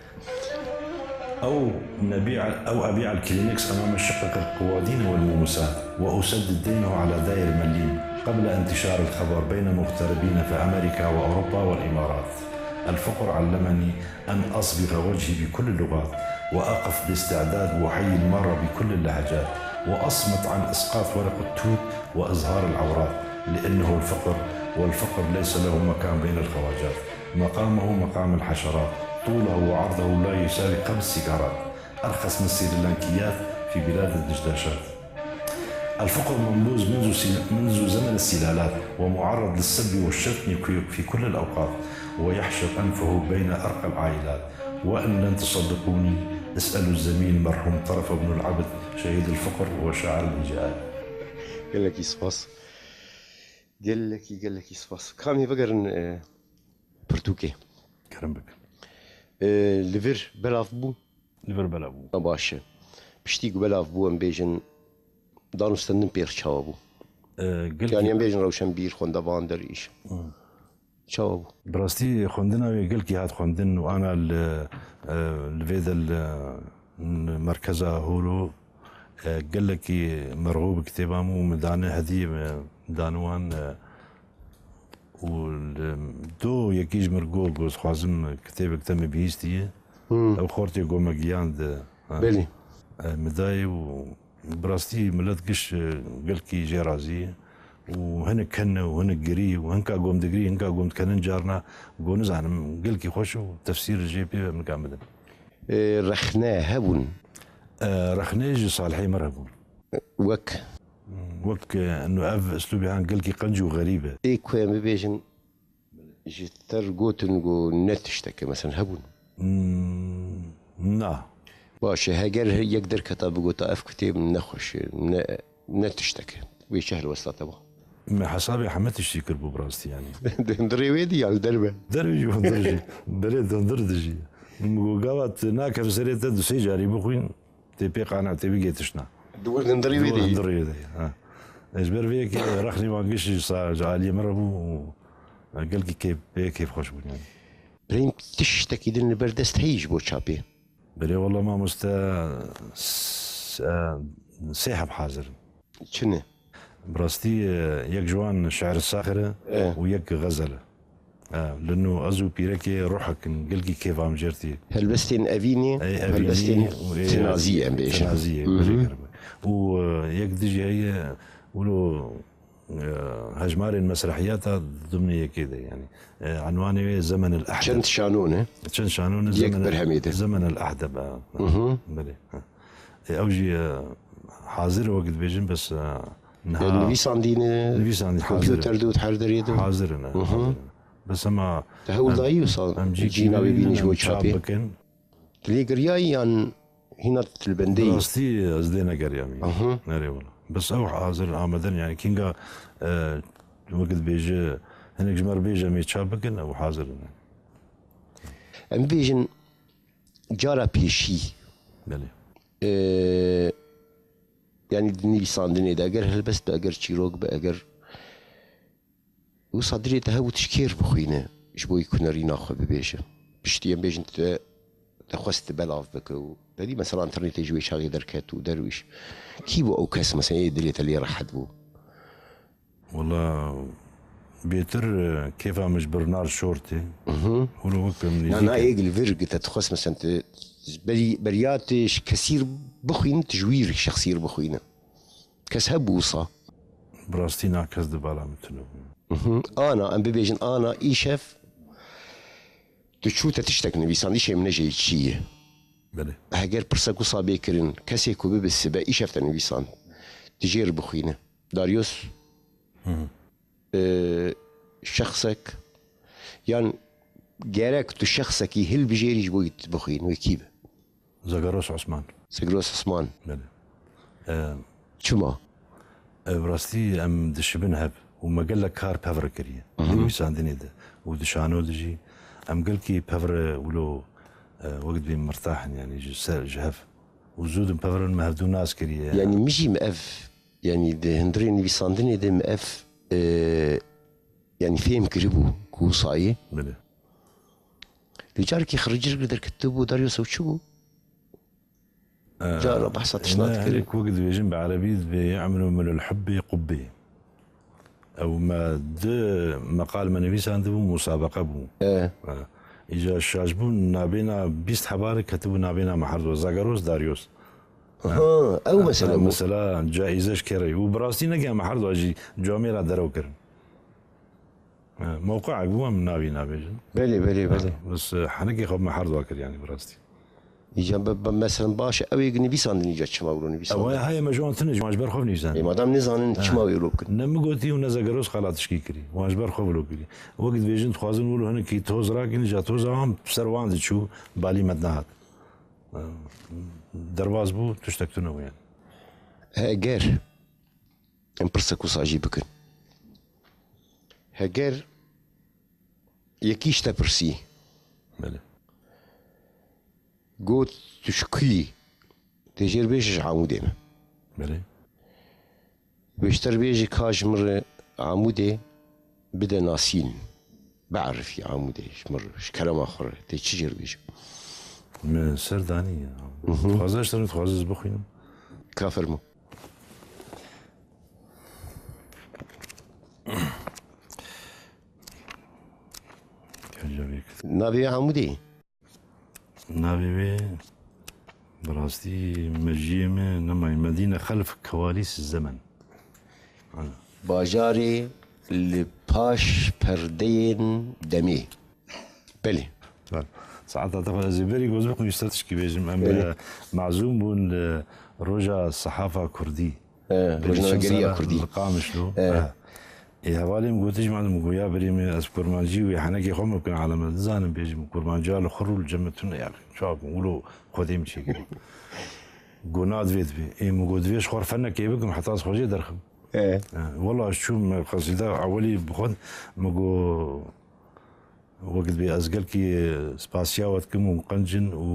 أو نبيع، أو أبيع الكلينكس أمام الشقق القوادين والمومسات، وأسدد دينه على داير مليم قبل انتشار الخبر بين مغتربين في أمريكا وأوروبا والإمارات. الفقر علمني أن أصبغ وجهي بكل اللغات، وأقف باستعداد وأحيي المارة بكل اللهجات، وأصمت عن إسقاط ورق التوت وإظهار العورات، لأنه الفقر، والفقر ليس له مكان بين الخواجات. مقامه مقام الحشرات، طوله وعرضه لا يساوي قبض سيجارات، أرخص من السريلانكيات في بلاد الدشداشات. الفقر منبوذ منذ سل-، منذ زمن السلالات، ومعرض للسب والشتم في، في كل الأوقات، ويحشر أنفه بين أرقى العائلات. وإن لن تصدقوني، اسألوا الزميل مرحوم طرف بن العبد، شهيد الفقر وشاعر الهجاءات. Gelekî spas. Gelekî, gelekî spas. Ka em ê vegerin, e, pirtûkê. Kerem bike. E, li vir belav bû? Li vir belav bû. Ha, baş e. Piştî ku belav bû, em bêjin, danûstendin pêx çawa bû? E, gelkî- Yanî em bêjin rewşenbîr, xwendevan, derwîş. Hı. Çawa bû? Bi rastî xwendina wê gelkî hat xwendin û ana li, e, li vê de li, e, merkeza Holo, e, gelekî merxû bi kitêba min û min dane hediyê min dane wan, e, û li do yekî ji min got, got, "Dixwazim kitêbek te min bihîstiye." Hmm. Ew xortê got me giyand, ha. Belê. E, min dayê û Bi rastî millet giş, e, gelkî jê razî ye û hinek hene û hinek girî û hinka gom digirî, hinka gom dikenin carna go nizanim gelkî xweş û tefsîr jê pê min ka bidin. E, rexne hebûn? E, rexne ji salihê me re bûn. Wek? Wek, e, nu ev uslûbê han gelkî qenc û xerîb e. Ê ku em bibêjin, ji te re gotin ku ne tişteke, mesela hebûn? Hmm, na. Baş e, heger yek derketa bigota, ev kutêb nexweş e, ne, ne tişteke. Wê çi helwesta te ba? Me hesabê heme tiştî kir bû bi rastî, yanî. Di hundirê wê dî ya li derve? Derve jî hundir jî. Belê di hundir de jî. Min got, gava tu nakeve serê te du sê carî bixwîn, tê pê qane, tê bigê tişna. Di wir hundirê wê de yî? Di wir hundirê wê de yî, ha. Ez ber vê yekê rexnê wan giş ji sa-, ji aliyê min re bû û gelkî kêf-, pê kêfxweş bûn, yanî. Birayîm, tiştekî din li ber dest heyî ji bo çapê? Belê wele mamoste, s-, e, sê heb hazir in. Çi ne? Bi rastî, e, yek ji wan şi'ir saxir e E. û yek xezel e. E, li nû ez û pîrekê ruhek in, gelkî kêfa min jê re tê. Helbestên evînê, Ey, evînî helbestên û ê tinazî em bêjin. Tinazî, Mhm. belê gerek. Û, e, yek dijî heye, wilo, e, hejmarên mesrehiyata di dimnê yekê de, yanî. E, enwanê wê Zemen el Ehdeb. Çend şano ne? Çend şano ne? Yek Zemen el, berhemê de. Zemen el Ehdeb, e. Mhm. Belê, ha. E, ew jî, e, hazir e wek dibêjin, bes, e, niha E, nivîsandî ne? Nivîsandî hazir e. Kompûter de û her derê de? Hazir in, e, Mhm. hazir in. Bes hema Te hewl em, dayî wisa em cî cîna wê kirî bînî ne, ji bo em çap çapê? bikin. Tu lê giriyayî yan hîna tu li bendê yî? Bi rastî ez lê negeriyamî. Aha. Nerê wala. Bes ew hazir in, amade in, yanî kînga, e, wek dibêje, hinek ji me re bêje em ê çap bikin, ew hazir in. Em bibêjin cara pêşî. Belê. E, yanî di nivîsandinê de eger helbest be, eger çîrok be, eger Wisa dilê te hebû tu ji kê re bixwîne, ji bo yek hunerîna xwe bibêje. Piştî em bêjin tu te xwest tu belav bike û te dî mesela înternetê ji wê çaxê derket û derwîş. Kî bû ew kes mesela ê dilê te lê rehet bû? Wela bêtir, e, kêfa min ji Bernard Shaw re tê. Mhm. Hûn wek em Na, na, nêzîk in. Êg li vir gi te dixwest mesela tu berî-, beriya tu ji kesî re bixwîn, tu ji wî re şexsî re bixwîne. Kes hebû wisa? Bi rastî na kes di bala min tune bû. Mhm. Ana, em bibêjin ana îşev tu çû te tiştek nivîsand, îşê min ne jê çi ye? Belê. Heger pirsek wisa bê kirin, kesê ku bibe sibe îşev te nivîsand, tu jê re bixwîne. Daryos, Hı hı. e, şexsek, yan gerek tu şexsekî hilbijêrî ji bo wî tu bixwîn, wê kî be? Zagros Osman. Zagros Osman. Belê. E, Çima? E, bi rastî em dişibin hev û me gelek kar pevre kiriye. Hı hı. Di nivîsandinê de û di şano de jî em gelkî pevre wilo, e, wek dibê mirtah in, yanî ji ser, ji hev. Û zû din pevre me hevdû nas kiriye. Yanî min jî me ev, yanî di hundirê nivîsandinê de me ev, e, yanî fêm kiribû ku wisa ye. Belê. Lê carekî xiricir derketibû, Daryos ew çi bû? E, Cara behsa tişna ne, dikir. Hinek wek dibêjin bi erebî dibê yemlu min el hubbê qubbê. Ew me di meqal me nivîsandibû, musabeqe bû. E. E, îca şaşbûn nabêna bîst hebarê ketibû nabêna me herdo Zagaros Daryos. Ha, ew E, mesele e, bû. Mesela caîze ji kê re. Û bi rastî neke me herdo jî camêra derew kirin. E, mewqeek bû em navî nabêjin. Belê, belê, belê. E, bes, e, henekê xwe me her dua kir, yanî bi rastî. Îca be, be, mesela baş e, ew ê nivîsandin îca çima wilo nivîsandin? Ew heye me ji wan tune, wan ji ber xwe nivîsandin. Ê, madam nizanin E. çima wê wilo bikin? Ne min gotî û ne Zegeros qala tişkî kirî. Wan ji ber xwe wilo kirî. Wek dibêjin dixwazin wilo hinekî toz rakin, îca toza wan ser wan diçû, balî me dinehat. E, derbas bû, tiştek tune bû yanî. Heger Em pirsek wisa jî bikin. Heger yekî ji te pirsî, Belê. got, tu ji kû yî? Tê jê re bêje ji Amûdê me. Belê. Wê ji te re bêje ka ji min re Amûdê bide nasîn. Biarifî Amûdê ji min re, ji kerema xwe re. Tê çi jê re bêje? Min ser danî ya. Mhm. Dixwaze ji te re, dixwaze ez bixwînim. Ka fermo. Navê wê Amûdê? Navê wê Bi rastî mejiyê me nemayî. Medîne xelf kewalîs zemen. Bajarê li paş perdeyên demê. Belê. Saeta te xwe ez ê berî goz bixwî ji te tişkî bêjim. Em e, mazûm bûn li roja sehafa kurdî. Rojnamegeriya kurdî. Li Qamişlo. Ê hevalê min gotiş, madem goya berî min ez kurmancî wê henekê xwe min bikin aleme. Nizanim bêjim kurmanciya li xwe rû li cem min tune ya. Çawa wilo xwedê min çêkirî. Go na divê divê. Ê min go divê ji xwe fenekê bikim heta ez xwe jê derxim. Wela ez çûm qesîda ewelî bixwend min go Wek dibê ez gelkî spasiya we dikim û qenc in û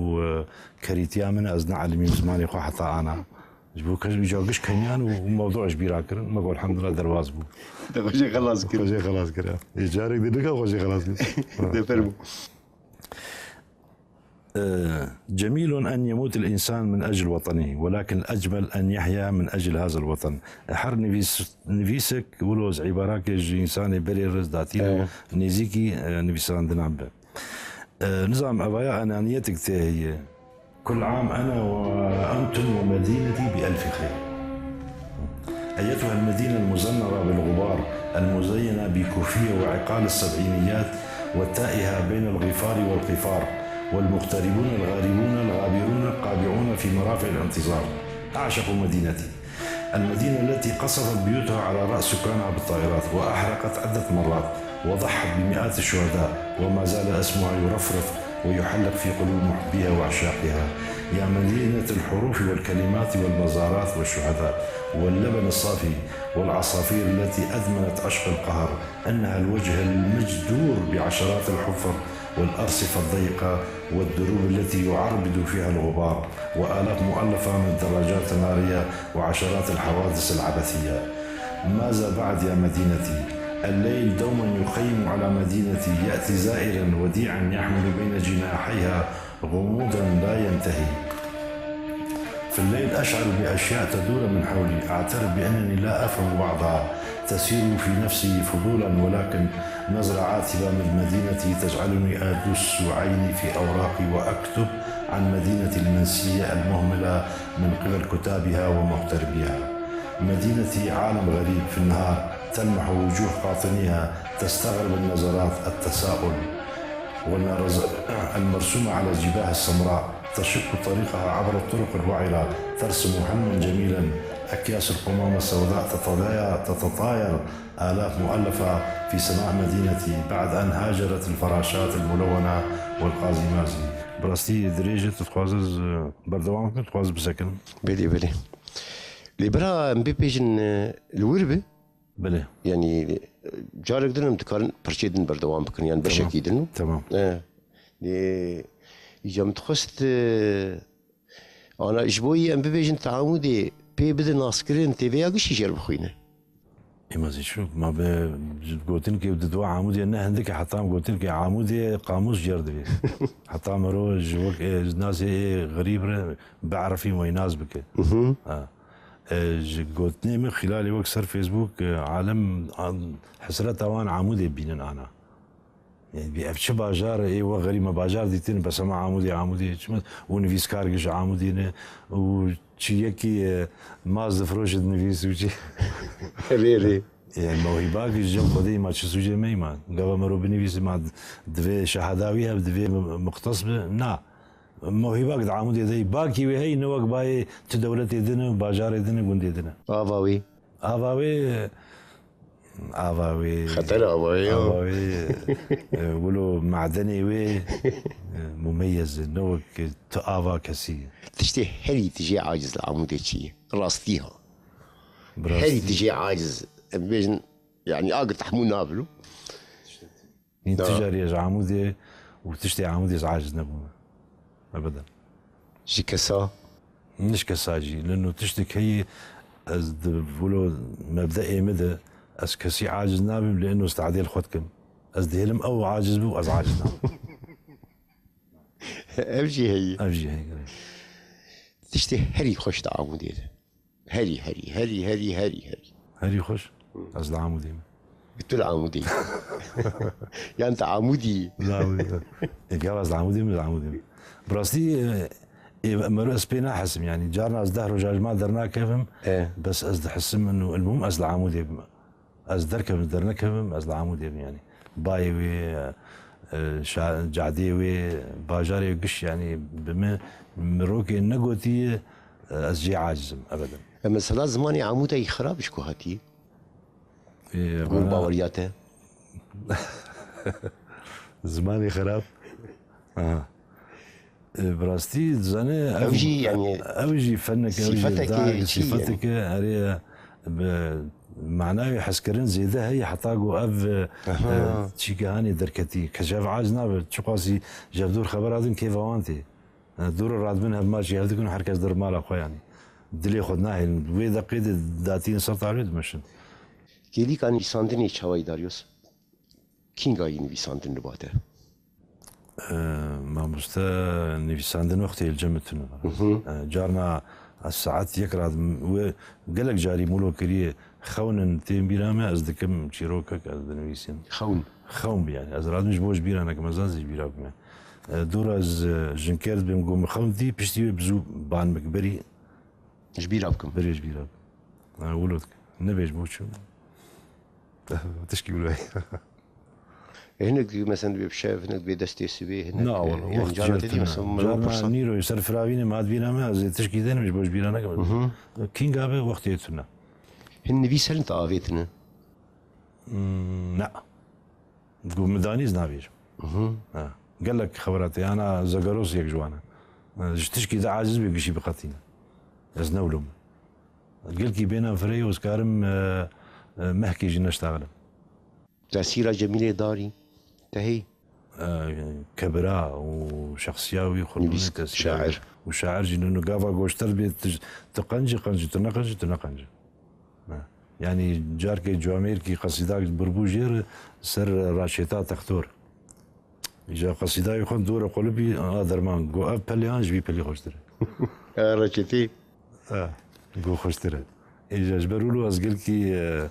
kerîtiya min ez neelimîm zimanê xwe heta ana. Ji bo kes îca giş keniyan û mewdû ji bîra kirin. Me got elhamdulillah derbas bû. Te xwe jê xelas kir. Xwe jê xelas kir. Ê carek dê nika xwe jê xelas kir. De fermo. جميل أن يموت الإنسان من أجل وطنه، ولكن الأجمل أن يحيا من أجل هذا الوطن. Her nivîs, nivîsek wilo ez îbarakê ji însanê berê re ez datînim, nêzîkî nivîsandinan be. Nizam evaya enaniyetek tê heye. كل عام أنا وأنتم ومدينتي بألف خير. أيتها المدينة المزنرة بالغبار، المزينة بكوفية وعقال السبعينيات، والتائهة بين الغفار والقفار، والمغتربون الغاربون الغابرون القابعون في مرافع الانتظار. أعشق مدينتي. المدينة التي قصفت بيوتها على رأس سكانها بالطائرات، وأحرقت عدة مرات، وضحت بمئات الشهداء، وما زال اسمها يرفرف ويحلق في قلوب محبيها وعشاقها. يا مدينة الحروف والكلمات والمزارات والشهداء واللبن الصافي والعصافير التي أدمنت عشق القهر، إنها الوجه المجدور بعشرات الحفر والأرصفة الضيقة والدروب التي يعربد فيها الغبار، وآلاف مؤلفة من الدراجات النارية وعشرات الحوادث العبثية. ماذا بعد يا مدينتي؟ الليل دوما يخيم على مدينتي، يأتي زائرا وديعا يحمل بين جناحيها غموضا لا ينتهي. في الليل أشعر بأشياء تدور من حولي، أعترف بأنني لا أفهم بعضها، تسير في نفسي فضولا، ولكن نظرة عاتبة من مدينتي تجعلني أدس عيني في أوراقي وأكتب عن مدينتي المنسية المهملة من قبل كتابها ومغتربيها. مدينتي عالم غريب، في النهار تلمح وجوه قاطنيها، تستغرب النظرات، التساؤل، والنرز المرسومة على الجباه السمراء تشق طريقها عبر الطرق الوعرة، ترسم حلما جميلا. أكياس القمامة السوداء تتضايا-، تتطاير آلاف مؤلفة في سماء مدينتي بعد أن هاجرت الفراشات الملونة والقازمازي. Bi rastî dirêj e, tu dixwazî ez, e, berdewam bikim, dixwazî bisekinim. Belê, belê. Lê bira em bê pêjin, e, li wir bi. Belê. Yanî, e, carek din em dikarin parçeyê din berdewam bikin, yan beşekî din. Tamam. E, lê, îca min dixwest, e, Ana, ji bo yî em bibêjin, te Amûdê pê bide naskirin, tê vêya giştî jê re bixwîne. Ê, ma zî çû, ma bi gotinkê di dua Amûdê ne hindik e, heta em gotinkê Amûdê qamûs cer divê. Heta mero ji wek, e, ji nasê ê xerîb re biarifî wê nas bike. Ha. E, ji gotinê min xîlalê wek ser Facebook, e, alem, an, hesreta wan Amûdê bînin ana. Yani, ev çi bajar e, ê we xerîb me bajar dîtin, bes hema Amûdê, Amûdê, çi me, û nivîskar ji Amûdê ne, û çi yekî, e, maz difroşe dinivîs û çi. Rê, rê. Yani, mewhîbak ji cem Xwedê ma çi sûcê me ma. Gava mero binivîsî ma divê şehada wî heb, divê muxtes bi, na. Mewhîbak di Amûdê de, bakî wê heyî, ne wek bayê tu dewletê din e, bajarê din e, gundê din e. Ava wî. Ava wê, ava wê. Xeter ava wê ya. Ava wê, e, wilo madenê wê, e, mumeyez e, ne wek tu ava kesî. Tiştê herî tu jê aciz li Amûdê çi ye? Rastî ha. Bi rastî. Herî tu jê aciz. Em bêjin, yani, agir tehmûl nabilo. Nî tu carî ez Amûdê û tiştê Amûdê ez aciz nebûme. Ebeden. Ji kesa? Nişkesa jî. Leno tiştek heye ez di vilo mebdeê min de ez kesî aciz nabim, leno ez tehdê li xwe dikim. Ez dihêlim ew aciz bû, ez aciz nabim. Ev jî heye. Ev jî heye. Tiştê herî xweş di Amûdê de. Herî, herî, herî, herî, herî, herî. Herî xweş. Ez li Amûdê me. Tu li Amûdê. Yan tu Amûdî. Li Amûdê. E, gava ez li Amûdê me, li Amûdê me. Bi rastî, e, Ê, mero ez pê nahesim, yanî carna ez deh roja ji mal dernakevim, E. bes ez dihesim û elmûm ez li Amûdê bim. Ez derkevim, dernekevim, ez li Amûdê bim, yanî bayê wê, e, şa-, cadê wê, bajarê wê giş, yanî bi min mirokê negotiye, e, ez jê acizim, ebeden. E, mesela zimanê Amûdeyî xirab ji ku hatî? Ê, Ku bana baweriya te? Zimanê xirab. Aha. E, bi rastî dizane ev, Ev jî, yanî, ev jî fenek, ev jî sîfetek da-, çi ye? sîfetek e, erê, bi manayê hezkirin zêde heye, heta ku ev, e, Aha. e, çîke hanê derketî. Kes ji hev aciz nabe, çiqasî ji hev dûr xebera din kêfa wan tê. E, dûr û radibin hev maçî hev dikin û her kes der mala xwe, yanî. Dilê xwe nahêlin. Wê deqê de datîn ser tarê dimeşin. Kêlîka nivîsandinê çawa yî Darius? Kînga yî nivîsandin li ba te? Ee, mamoste, nivîsandin wextê li cem tune. Ee, carna ez saet yek radim, wê gelek carî mûlo kiriye, xewnin tên bîra me, ez dikim çîrokek, ez dinivîsim. Xewn? Xewn bi, yanî. Ez radim ji bo ji bîra nekim, ez zan zî ji bîra bime. Ee, dûra ez, e, jinker dibêm, go min xewn dî, piştî wê bi zû ban min berî. Ji bîra bikim. Berê ji bîra bikim. Ha, wilo dikim. Nebêj bo çi? Tişkî wilo. E, hinek, mesela, dibê bi şev, hinek dibê destê sibê, hinek, Na, e, wala, yani, wext carna jêr te dî, tune. Mesela, mero Carna pirsa. Nîroyê ser firavînê me hat bîra me, ez ê tişkî denim, ji bo ji bîra nekim. Hı hı. Kînga be, wextê tune. Hin nivîs herin te avêtine? Hmm, na. Ku min danî ez nabêjim. Mhm. Ha. Gelek xebera te, ana Zegaros yek ji wan e. Ji tişkî de aciz bê gişî biqetîne. Ez newlim. Gelkî bênan fireyê û ez karim, e, e, mehkê jî neştaxilim. Tesîra Cemîlê Darî te heyî? E, kebira û şexsiya wî xwe Nivîsk, tesîra şair. Û şair jî nû gava goşter bê tu, tu qencî, qencî, tu ne qencî, tu ne qencî. Ha. Yanî carkê Cuamêrkî qesîdak birbû jêr ser Raşêta Textor. Îca qesîdayê xwe dore qulibî a derman. Got, ev pelê an ji vî pelî xweştir e. Ha, Raşêtî. Ha, got xweştir e. Îca ji ber wilo ez gelkî, e,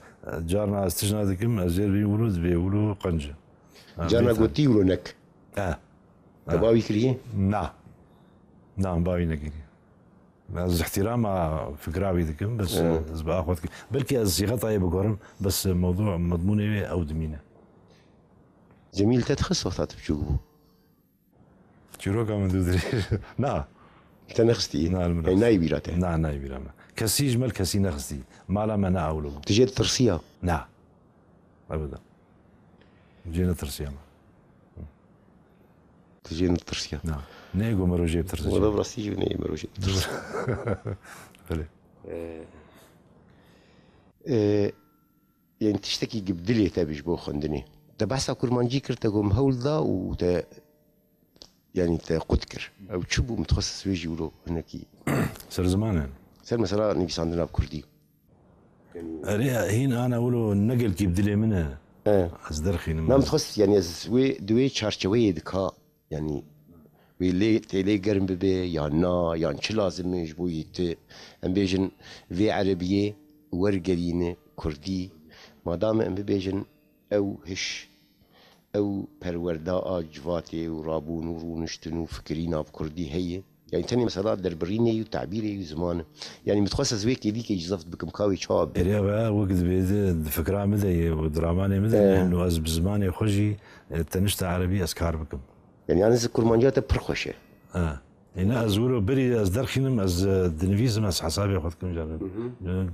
carna ez tijna dikim, ez jêr bî wilo dibê wilo qenc e. Ha, Carna bêta. Gotî wilo nek. Ha. Te Ha. bawî kiriye? Na. Na, bawî nekiriye. Ez îhtîrama fikra wî dikim, bes Hı. ez bi axwe dikim. Belkî ez sîxeta yê biguherim, bes mewdû, medmûnê wê ew dimîne. Cemîl te dixist wexta tu biçûk bû? Çîroka min dû dirêj. Na. Te nexistî? Na, li min Hey, nexist. nayê bîra te? Na, nayê bîra me. Kesî ji me li kesî nexistî. Mala me ne ewlo bû. Tu jê ditirsiya? Na. Ebeda. Jê netirsiya me. Tu jê netirsiya? Na. Ne ego mero jê bitirse. Wala bi rastî jî ne mero jê bitirse. Belê. Ee, e, yani tiştekî bi dilê te bi ji bo xwendinê. Te behsa kurmancî kir, te got min hewl da û te, yani te qut kir. Ew çi bû, min dixwest ez wê jî wilo hinekî. Ser ziman e. Ser mesela nivîsandina bi kurdî. Erê, hîn ana wilo ne gelkî bi dilê min e. E. Ez derxînim. Na, min dixwest, yani ez wê, di wê çarçeweyê dika, yani wê lê, tê lê germ bibe yan na, yan çi lazim e ji bo yî ti, em bêjin, vê erebiyê wergerîne kurdî. Madame em bibêjin ew hiş, ew perwerda a civatê û rabûn û rûniştin û fikirîna bi kurdî heye. Yani tenê mesela derbirînê û tabîrê û ziman e. Yani min dixwest ez wê kêlîkê jî zeft bikim, ka wê çawa be. Erê, ev e, wek dibê di, di fikra min de ye û di ramanê min de Ee. ne, û ez bi zimanê xwe jî, e, tenişta erebî ez kar bikim. Yani, yani ez kurmanciya te pir xweş e. Ha. Êne ez wilo berî ez derxînim, ez, e, dinivîsim, ez hesabê xwe dikim caran. Hı hı.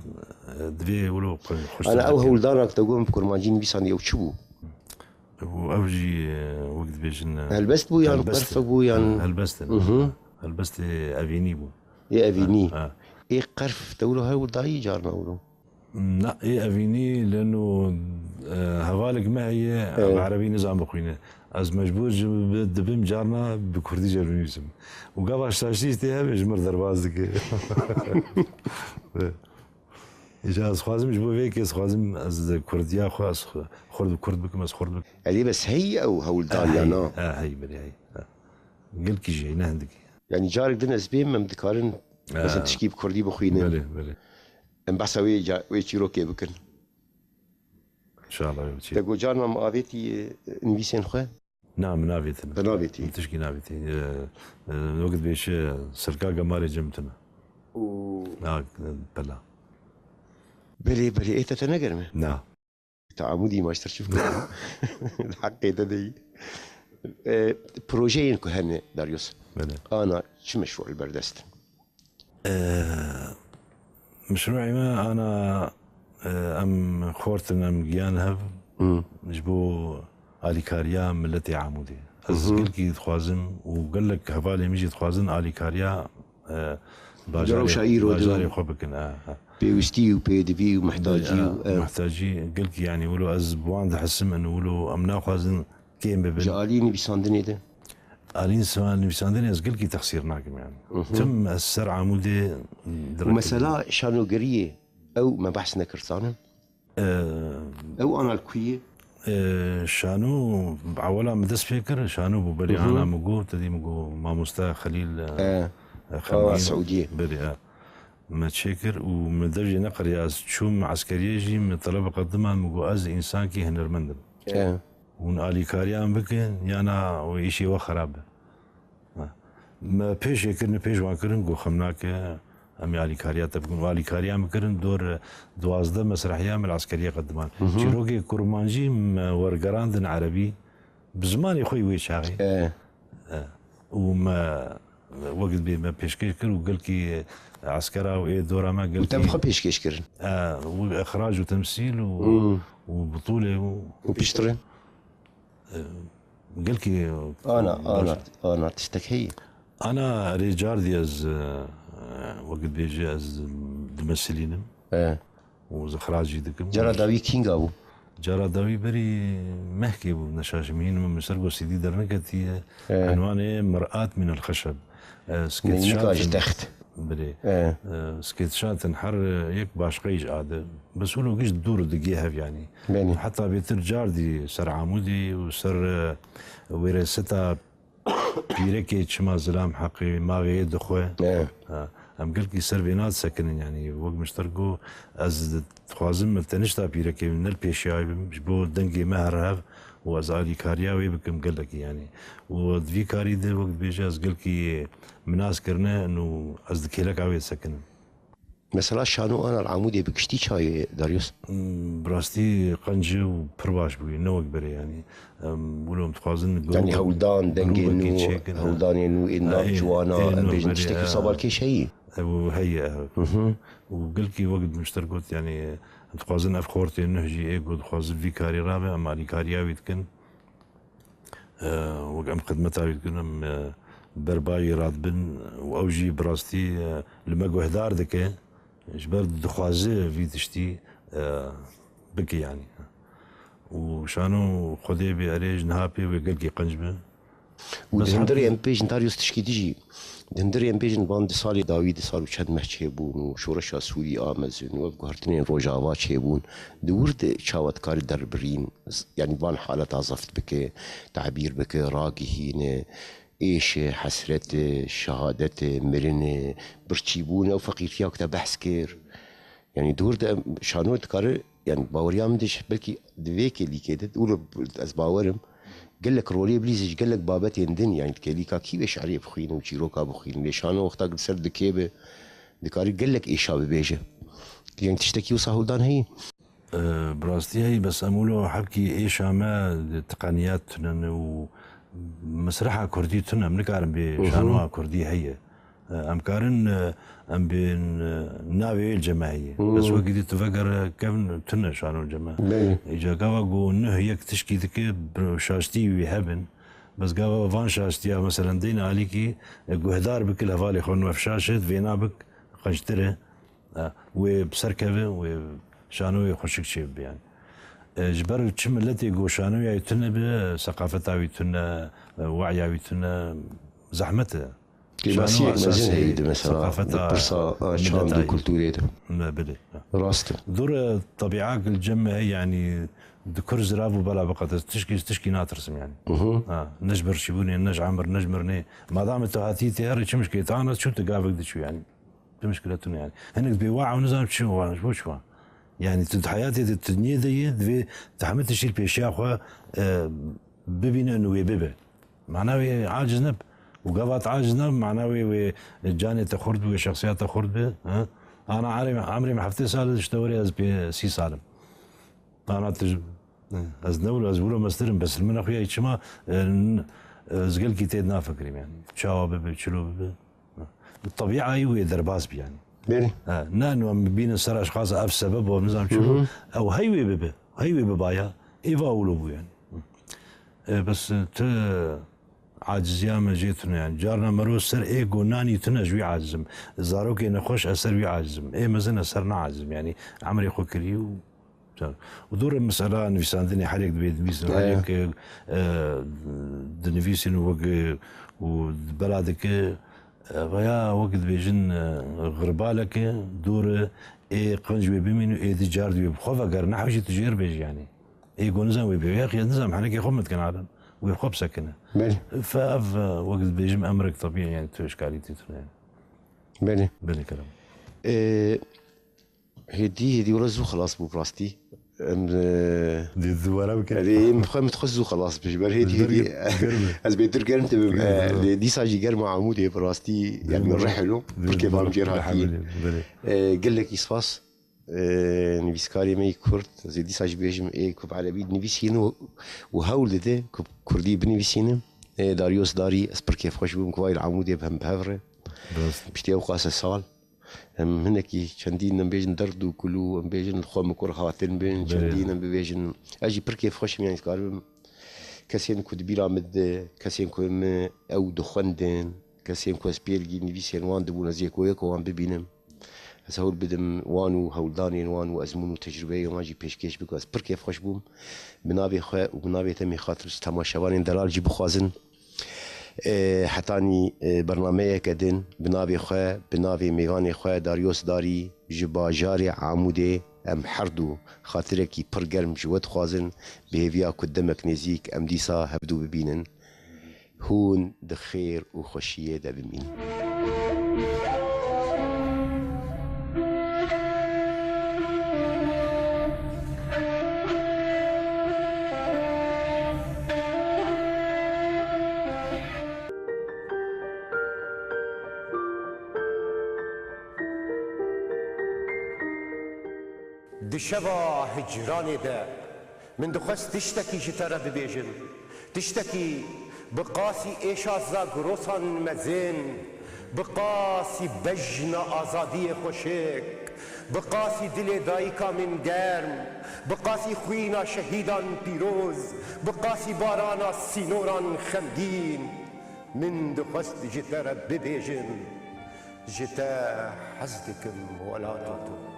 E, divê wilo xwe, xweştir Ana ew dikim. Hewldanak te got bi kurmancî nivîsandî ew çi bû? Û ew jî, e, wek dibêjin, e, Helbest bû yan helbest e. Qerfek bû yan? Ha, helbest e. Hı hı. Helbestê evînî bû. Ê evînî. Ha, ha. Ê qerf te wilo hewl dayî carna wilo? Na, ê evînî leno, e, hevalek me heye, Evet. erebî nizan bixwîne. Ez mecbûr ji bi-, dibim carna bi kurdî jê binivîsim. Û gava şaştî tê hebe ji mir derbaz dike. Îca ez xwazim ji bo vê yekê ez xwazim ez kurdiya xwe ez xwe, xurt bi kurd bikim, ez xurt bikim. Elê bes hey ew hewldar Ha, ya hey, na? ha, hey, belê, hey, ha. Gelkî jî hey, ne hindikî. Yani carek din ez bêm, em dikarin Ha. mesela tişkî bi kurdî bixwînin. Belê, belê. Em behsa wê ca-, wê çîrokê bikin. Înşallah, wê çî. Te got carna min avêtî, e, nivîsên xwe? Na, min navêtin. Te navêtî? Min tişkî navêtî. E, e, wekî dibêje, serka gemarê cem tune. Û na, pela. Belê, belê, ê te, te negerme? Na. Te Amûdî maçtir çi fikir? Heqê te de yî. E, projeyên ku hene, Darius. Belê. Ana çi meşrû li ber dest in? E, meşrûê me ana, e, em xortin, em giyan hev Hmm. ji bo alîkariya miletê Amûdê. Ez Mhm. gelkî dixwazim û gelek hevalê min jî dixwazin alîkariya, e, Di bajarê, rewşa îro de bajarê xwe bikin. E, e. Pêwistî û pêdivî û mihtacî Belê, û, e, e. Mihtacî gelkî, yanî wilo ez bi wan dihesim in, wilo em naxwazin kêm bibin. Ji alî nivîsandinê de? Alî nivîsan-, nivîsandinê ez gelkî texsîr nakim yani. Mhm. Tim ez ser Amûdê Û direkt mesela şanogeriyê ew me behs nekir zanim? Ee, Ew ana li ku ye? Ee, Şano ewela min dest pê kir, Şano bû berî Hı hı. ana min got, te dî min got mamoste Xelîl, e, E, e, Xemî, a, Seûdiyê. Berî, e. Me çêkir û min dev jê neqiriya, ez çûm eskeriyê jî, min teleb qediman, min got ez însankî hunermend im. E. Hûn alîkariya min bikin, yana wê îşê we xerab be. Ha. Me pêşê kirin, pêş wan kirin, got xem nake, em ê alîkariya te bikin. Û alîkariya min kirin, dor duwazdeh mesrehiya min li eskeriyê qediman. Hı hı. Çîrokê kurmancî me wergerandin erebî, bi zimanê xwe yî wê çaxê. E. E, û me wek dibê me pêşkêş kir û gelkî eskera û ê dora me Û te gelkî bi xwe pêşkêş kirin? E, wek exrac û temsîl û, Hmm. û butûlê û Û piştre? E, gelkî Ana, ana, ana tiştek heye? Ana erê cardî ez, e, wek dibêje ez dimesilînim. E. û zixracî dikim. Cara dawî kînga bû? Cara dawî berî mehkê bû, neşaşim hîn min ser got C D derneketiye. He. Enwanê Mir'at min el-Xeşeb. E, Neynika ji text. Belê. He. E, skêtişatin her yek başqe ji ade. Bes wilo giş dûr digê hev yanî. Belê. Heta bêtir cardî ser Amûdî û ser, e, wêreseta Pîrekê çima zilam heqê maxê dixwe. Ne. Ha, em gelkî ser vêna disekinin, yanî wek min ji te re got, ez dixwazim min tenişta pîrekê min ne li pêşiya wê bim, ji bo dengê me here hev û ez alîkariya wê bikim gelekî, yanî. Û di vî karî de wek dibêje ez gelkî min nas kirine û ez di kêleka wê disekinim. Mesela Şano ana li Amûdê bi giştî çawa ye, Darius? Hmm, bi rastî qenc û pir baş bûye, ne wek berê, yanî. Em, wilo em dixwazin Yanî grûbek-, hewldan, dengê grûbekê nû, çêkin, ha. Hewldanê nû, ên Ha, nav ê, ciwana, ê, em nû bêjin berê, tiştekî ha. wisa balkêş heye. Ew heye, ew. Hı hı. Û gelkî wek min ji te re got, yanî, em dixwazin ev xortê nuh jî ê ku dixwazin vî karî rabe, em alîkariya wî dikin. E, wek em xidmeta wî dikin, em, e, ber bavê wî radibin û ew jî bi rastî, e, li me guhdar dike, ji ber dixwaze vî tiştî, e, bike, yanî. Û Şano Xwedê bê erê ji niha pê wê gelkî qenc be. Û Bes di hundirê heta em pêjin Darius tişkî dijî. Di hundirê em bêjin van du salê dawî, du sal û çend meh çêbûn û şoreşa Sûrî a mezin û ev guhertinên Rojava çêbûn. Di wir de çawa dikare derbirîn, z-, yanî van haleta zeft bike, tebîr bike, ragihîne, êşe, hesrete, şehadete, mirine, birçîbûne û feqîrtiya ku te behs kir. Yanî di wir de em, Şano dikare, yanî baweriya min de ji belkî di vê kêlîkê de, û ez bawer im, gelek rolê bilîze ji gelek babetên din, yanî di kêlîka kî wê şerê bixwîne û çîroka bixwîne. Lê Şano wexta ku li ser dikê be, dikare gelek êşa bibêje. Yanî tiştekî wisa hûldan heye? E, bi rastî heye, bes em wilo hebkî êşa me di tiqeniya tune ne û mesreha kurdî tune, em nikarin bê Hı hı. Şanoya kurdî heye. E, em karin, e, em bên, e, navê wê li cem me heye. Hmm. Bes wekî dî tu vegere kevin tune şano li cem me. Belê. Îca gava ku nuh yek tişkî dike, bi şaştî wî hebin. Bes gava van şaştiya, meselen, deyne alîkî, e, guhdar bike li hevalê xwe, nuh ev şaş e, vêna bik, qenctir e. E, wê bi ser keve, wê şano wê xweşik çê bibe, yanî. E, ji ber çi miletê ku şanoya wî tune be, seqafeta wî tune, e, we'ya wî tune, zehmet e. Kêmasiyek Şano mezin esasî heye di mesela, seqafeta di pirsa, a, çand û mileta ye. Kulturê de. Me, belê, ha. Rast e. Dûr, e, tebîa ku li cem me heye, yanî di kur zirav û bela biqete, tişkî, tişkî natirsim, yanî. Hı hı. Ha, ne ji birçîbûnê, ne ji emir, ne ji mirinê. Madamê tu hatî tê herê çi mişkê, tu ana çû tu gavek diçû, yanî. Tu mişkile tune, yanî. Hinek dibê wa ew nizam çi wa, ji bo çi wa. Yanî tu di heyatê de tu niyê de yê, divê tu hemî tiştî li pêşiya xwe, e, bibîne û wê bibe. Mana wê aciz neb. Û gava te aciz neb, mana wê wê canê te xurt bi, wê şexsiya te xurt bi. Ha? Ana emrê, emrê min heftê sal, ji te werê ez pê sî sal im. Ana tu ji, ez ne wilo, ez wilo meztir im, bes li min xuya çima, e, n-, ez gelkî tê nafikirîm yani. Çawa bibe, çilo bibe. Bi tebiayî wê derbas bî yani. Belê. Ha, ne, em bibînin ser eşxas ev sebeb û nizam çilo. Ew hey wê bibe, hey wê bibaya. Ê va wilo bû yani. E, bes, e, tu aciziya me jê tune yani. Carna mero ser ê gonanî tune ji wî acizim. Zarokê nexweş ez ser wî acizim. Ê mezin ez ser neacizim yani. Emrê xwe kirî û can. Û dû re mesela nivîsandinê herek dibê dinivîsin, herek, e, e, dinivîsin û wek, e, û bela dike, e, veya wek dibêjin, e, xirbaleke dû re ê qenc wê bimîn û ê di car di wê bi xwe veger, nehewşî tu jêr bêjî yani. Ê go nizam wê bê, ya xiyaz nizam, henekê xwe min dikin alem. Wê xwe bisekine. Belê. Fe ev, e, wek dibêjim emrek tabiî yani tu işkalî tê tune yani. Belê. Belê kerem. E, Hêdî, hêdî were zû xelas bû bi rastî. Em, e, Dê dubare bike. Erê, em xwe, em xwe zû xelas bi. Ji ber hêdî, hêdî, germ, germ e. Ez bêtir germ dibim. Germ, e, germ. Lê dîsa jî germa Amûdê bi rastî, yani, rihilo. Pir kêfa min jêr hatiye. Belê. E, gelekî spas. E, nivîskarê me yî Kurd, ez ê dîsa jî bêjim, ê ku bi erebî dinivîsîne û, û hewl dide ku bi kurdî binivîsîne. E, Darius Darî, ez pir kêfxweş bûm ku vay li Amûdê bi hem bi hev re. Rast. Piştî ew qase sal. Em hinekî çendîn, em bêjin derd û kulû, em bêjin li xwe mikur hatin bin, belê, çendîn em bibêjin. Ez jî pir kêfxweş im, yanî dikaribim kesên ku di bîra min de, kesên ku min ew dixwendin, kesên ku ez pêlgî nivîsên wan dibûn, ez yek û yek wan bibînim. Ez hewl bidim wan û hewldanên wan û ezmûn û tecrûbeyên wan jî pêşkêş bikim. Ez pir kêfxweş bûm. Bi navê xwe û bi navê te mêxatir ji temaşevanên delal jî bixwazin. E, hetanî, e, bernameyeke din bi navê xwe, bi navê mêvanê xwe Darius Darî ji bajarê Amûdê, em her du xatirekî pir germ ji we dixwazin, bi hêviya ku demek nêzîk em dîsa hevdû bibînin. Hûn di xêr û xweşiyê de bimînin. Di şeva hicranê de min dixwest tiştekî ji te re bibêjim. Tiştekî bi qasî êşa zagrosan mezin, bi qasî bejna azadiyê xweşik, bi qasî dilê dayika min germ, bi qasî xwîna şehîdan pîroz, bi qasî barana sînoran xemgîn. Min dixwest ji te re bibêjim, ji te hez dikim welata tu.